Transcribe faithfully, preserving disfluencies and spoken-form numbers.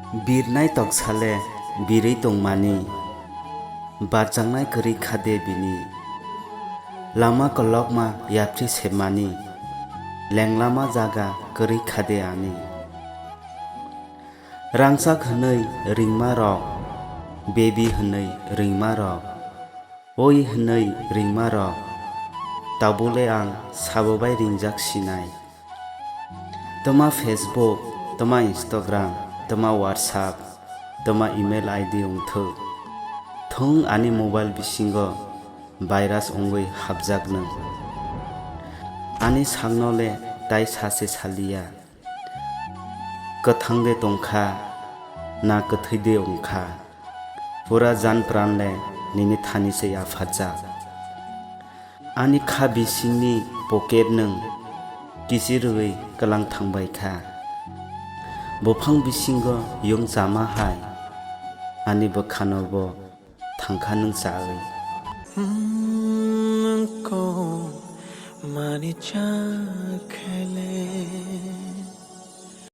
Birnai toksale birwi tongmani, barjaknai kwrwi kha de bini. Lama kolokma yapri sepmani, lenglama jaga kwrwi kha de ani. Rangchak hwnwi ringma rok, baby hwnwi ringma rok, oi hwnwi ringma rok, tabule ang sabo bai ringjak sinai. Tma Facebook, tma Instagram, tma WhatsApp, tma email I D wngthok, thung ani mobile bisingo virus wngwi hapjak nwng. Ani sakno le tai sa se saliya. Kwthang de tongkha, na kwthwi de wngkha, pura jan pran le nini thani se yapharjak. Ani kha bisingni pocket nwng kichirwi kwlang thangbai kha. Buphang bisingo yung chama hai ani bwkhano bo thangkha nwng chawi. Nwng kok mani chakhele.